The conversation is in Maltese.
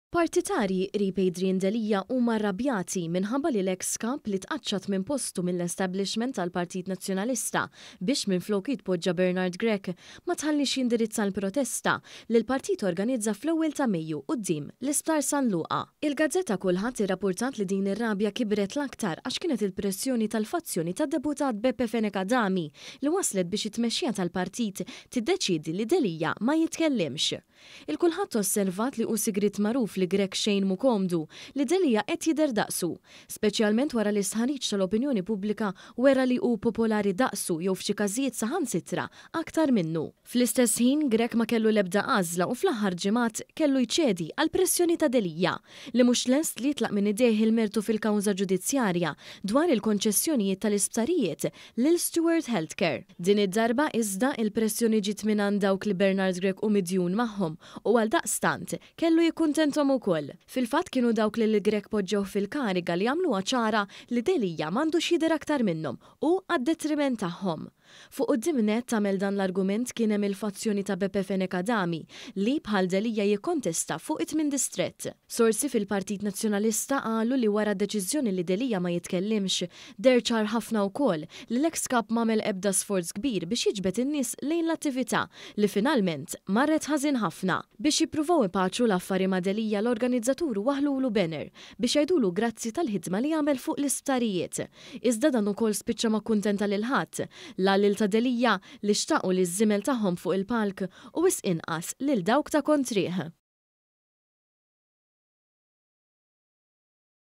Partitarji qrib Adrian Delia huma rrabjati minħabba li l-eks kap li tqaċċat minn postu mill-establishment tal-Partit Nazzjonalista biex minflok jitpoġġa Bernard Grech ma tħalliex jindirizza l-protesta li l-partit organizza fl-ewwel ta' Mejju quddiem l-Isptar San Luqa. Il-gazzetta Kullħadd irrappurtat li din ir-rabja kibret l-aktar għax kienet il-pressjoni tal-fazzjoni tad-Deputat Beppe Fenech Adami li wasslet biex it-tmexxija tal-partit tiddeċiedi li Delia ma jitkellimx. Il-kulħadd osservat li hu sigriet magħruf li Grech xejn mhu komdu li Delia qed jidher daqsu, speċjalment wara li stħarriġ tal-opinjoni pubblika wera li hu popolari daqsu jew f'xi każijiet saħansitra aktar minnu. Fl-istess ħin, Grech ma kellu l-ebda għażla u fl-aħħar ġimgħat kellu jċedi għall-pressjoni ta' Delia, li mhux lest li jitlaq minn idejh il-mertu fil-kawża ġudizzjarja dwar il-konċessjonijiet tal-isptarijiet lil Steward Healthcare. Din id-darba, iżda, il-pressjoni ġiet mingħand dawk li Bernard Grech hu midjun magħhom u għaldaqstant, kellu jikkuntenthom ukoll. Fil-fatt kienu dawk li lil Grech poġġewh fil-kariga li għamluha ċara li Delia m'għandux jidher aktar minnhom u għad-detriment tagħhom. Fuq quddiem nett għamel dan l-argument kien hemm il-fazzjoni ta' Beppe Fenech Adami li, bħal Delia jikkontesta fuq it-tmien distrett. Sorsi fil-Partit Nazzjonalista qalu li wara d-deċiżjoni li Delia ma jitkellimx, deher ċar ħafna wkoll li l-eks Kap m'għamel ebda sforz kbir biex jiġbed in-nies lejn l-attività li finalment marret ħażin ħafna. Biex jippruvaw ipaċu l-affari ma' Delia l-organizzaturi waħħlulu banner biex jgħidulu grazzi tal-ħidma li għamel fuq l-isptarijiet. Iżda dan ukoll spiċċa ma kkuntenta lil ħadd, la lil ta' Delia li xtaqu li ż-żiemel tagħhom fuq il-palk u wisq inqas lil dawk ta' kontrih.